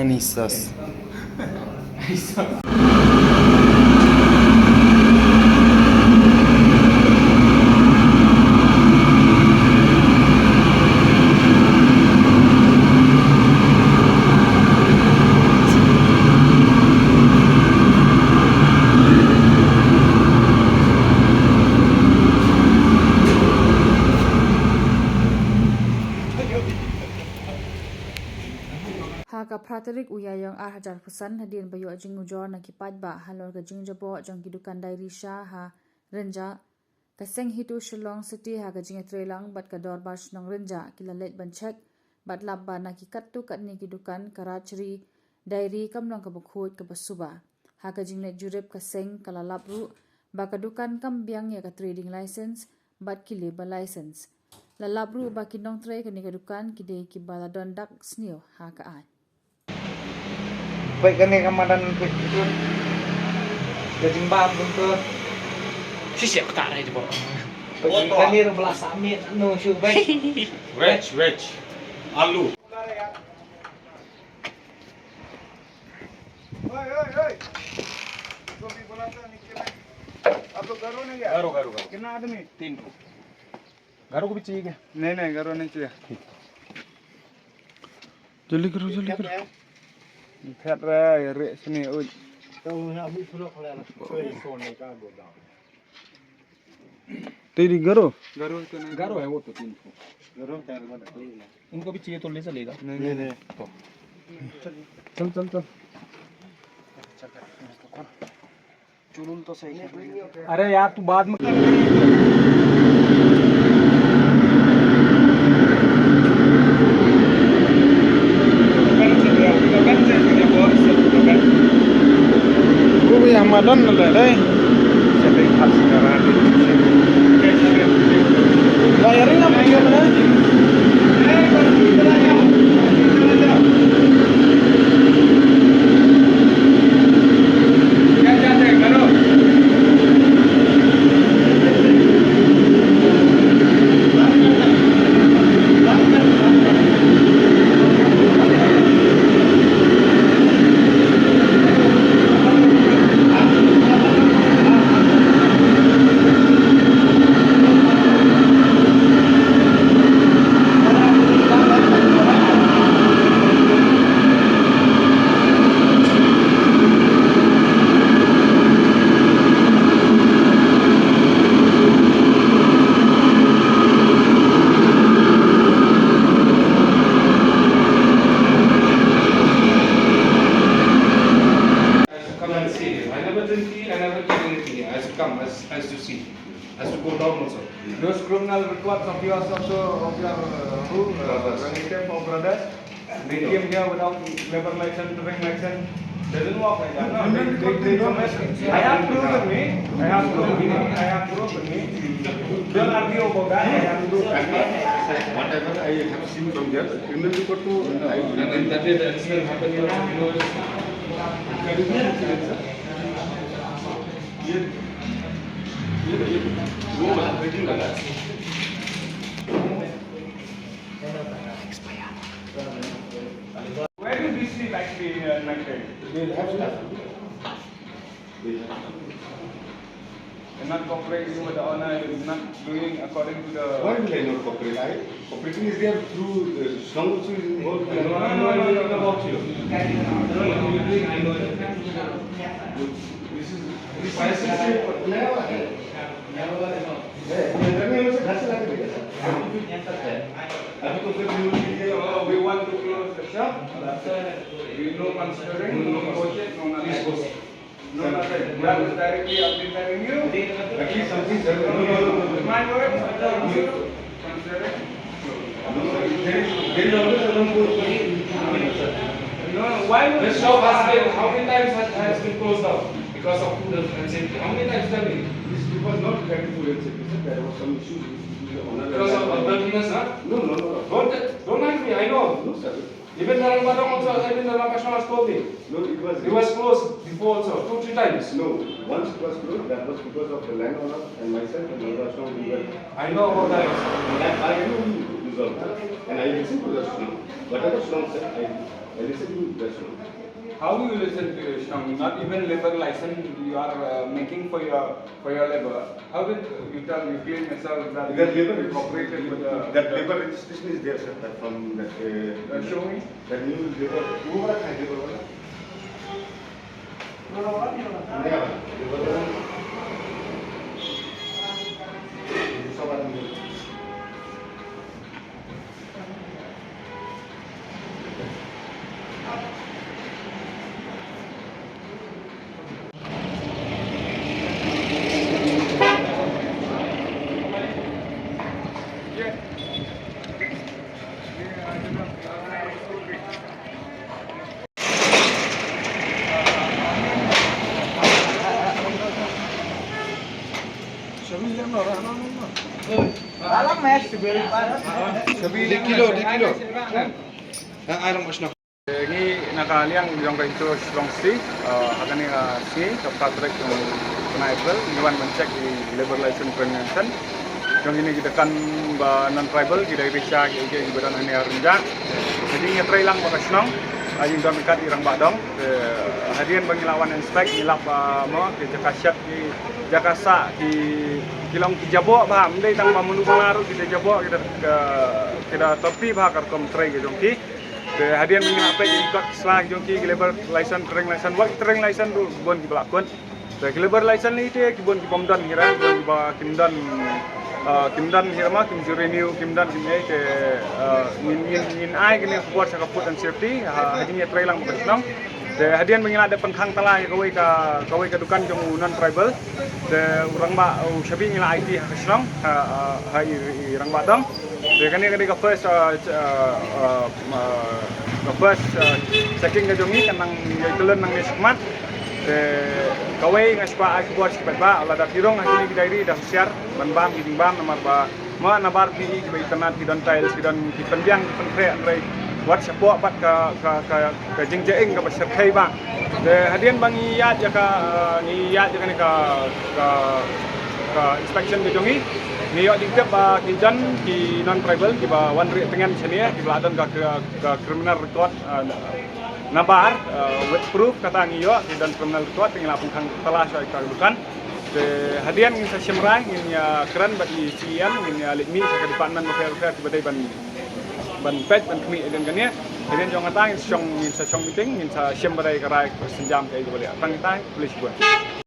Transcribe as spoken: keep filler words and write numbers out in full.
Nisas. Ha ka phra tarik u Ïaïong ar hajar phew san, hadien ba ïoh jingujor na ki paidbah halor ka jingjaboh jong ki dukan dairy sha ha Rynjah, ka seng Hito Shillong City ha ka jingïatreilang bad ka Dorbar Shnong Rynjah ki la leit ban check bad lap ba na ki katto katne ki dukan ka Rajri Dairy kam long kaba khuid kaba suba. Ha ka jingleit jurip ka seng ka la lap ruh ba ka dukan kam biang ïa ka trading license bad ki labour license. La lap ruh ba ki nongtrei kane ka dukan ki dei kiba la don dak sniew ha ka aiñ. Peit kane ka madan, peit. Ka jingbam kumto. Shisha ka tak rai jebor. Peit kane ruh ba la submit no shu peit. Veg, veg. Alu. ओए, ओए, ओए। इसको भी बुलाता, नीचे में। आप लोग गरो नहीं गया? गरो, गरो, गरो। कितना आदमी? तीन को। गरो को भी चाहिए क्या? नहीं, नहीं, गरो नहीं चाहिए। जल्दी करो, जल्दी करो। Phet re, re sini, uj. Tahu nak ambil pulak kalau nak. Soal ni kan bodoh. Tadi garo? Garo itu na. Garo hai wo to tin ko. Garo hai wo to. Unko bhi chahiye to le chalega. Nahi, nahi. To. Chal, chal, chal. Chulun to sahi. Are yaar, tu baad mein. Ui, Ramadan na le dai. Sa dei khat sing ka ran. Ba ïa ring am ïa ba dai. Come and see. I never drink tea, I never take anything. I used to come, I used, I used to see. I used to go down also. Those criminal records of yours also, of your, uh, who, uh, brothers. Relative or brothers, they came here without labour license, driving license. Doesn't work like that, no? They, they, they, I have proof with me. I have proof with me. I have proof with me. Don't argue about that. I have proof with me. Whatever I have seen from there, criminal record to, I, and then that way the accident happened. Can you hear incident, sir? Yes. Yes, yes. Go back, waiting like that. Where do we see like the, uh, night time? They have staff. They have staff. They're not cooperating with the owner, is not doing according to the. Why will I not cooperate? I, cooperating is there through the strong also is involved. No, no, no, no, no, no, no. This is, this is. अभी तो फिर न्यूज़ मीडिया, oh, we want to close the shop. We no considering, no budget, no nothing. No nothing. That is directly, I've been telling you. At least something done. No, no, no, no. My words, I tell you. Considering. No, no, there is, there is always a room for. No, no, why would. This shop has been, how many times has, has been closed down? Because of food and safety. How many times tell me? This, it was not regarding food and safety, sir. There was some issue with the owner. Because of unluckiness, huh? No, no, no, no. Don't, don't ask me, I know. No, sir. Even the Ramadan also, even the Ramadan has told me. No, it was. It was closed before also, two, three times. No, once it was closed, that was because of the landowner and myself and Ramadan, we were. I know about that also. That I knew we could resolve. I listen to the song. Whatever song said, I, I listen to the song. How do you listen to your song? Not even labor license you are uh, making for your for your labor. How did you tell you claim yourself that That labor you cooperated with the that the labor registration is there, sir. That from that uh, uh, show me. That new labor. वो वाला था, labor वाला. Kilo, kilo. Ngi na ka liang jong ka Hito Shillong City, ha kane ka sngi ka Patrick jong ka April ngi wan ban check i labor license, training license jong kine ki dei kan ba non tribal, ki dei risha ki ki ba don hane ha Rynjah. Jadi ngi trei lang ba ka shnong, ngi don kat i rangbah dong. Hadien ba ngi la wan inspect ngi lap ba mo ki jaka shet ki jaka sah ki ki long ki jaboh ba ym dei tang ba munu ba ruh ki jaboh ki da ki da topi ba ka rukom trei ki jong ki. Te hadien ba ngi la peit ki kot ki sla ki jong ki, ki labor license, training license, work training license ruh bun ki ba la kut. Te ki labor license ni te ki bun ki bym don hi ra, ki bun ba kim don, ah, kim don hi ra ma, kim ju renew, kim don kim ei te, ah, ngin ngin ngin ai kine khubor sha ka food and safety ha ha jingïatrei lang ba ka shnong. Te hadien ba ngi la dep pynkhang tala ïa kawei ka kawei ka dukan jong u non tribal. Te u rangbah u shabi ngi la aiti ha ka shnong ha ha i rangbah dong. Te kane kane ka first, uh, uh, uh, ka first, uh, checking ka jong ngi kan nang ïa ka lon nang ïa shikmat. Te kawei nga shikwa ai khubor shikmat ba la da pirong ha kini ki diary da husiar ban bam ki jingbam namar ba ma nabar ki ki ba internet ki don tiles ki don ki pynbiang ki pynkhreh hynrei wat shapoh pat ka ka ka ka jingjaing kaba shyrkhei ba. Te hadien ba ngi ïaid ïa ka, ngi ïaid ïa kane ka, ka, ka inspection ka jong ngi, ngi ïoh jingtip ba ki jan ki non tribal kiba wan rieh tyngen shane kiba la don ka, ka, ka criminal record, ah, nabar, ah, with proof kata ngi ïoh ki don criminal record, ngi la pynkhang tala sha ka dukan. Te hadien ngin sa shim rai, ngin ïa kren bad i C E M, ngin ïa leit mih sha ka department bapher bapher kiba dei ban ban peit ban khmih ïa kane. Hadien jong kata ngin sa shong, ngin sa shong meeting, ngin sa shim ba dei ka rai ka synjam kaei kaba leh. Tang kata, khublei shibun.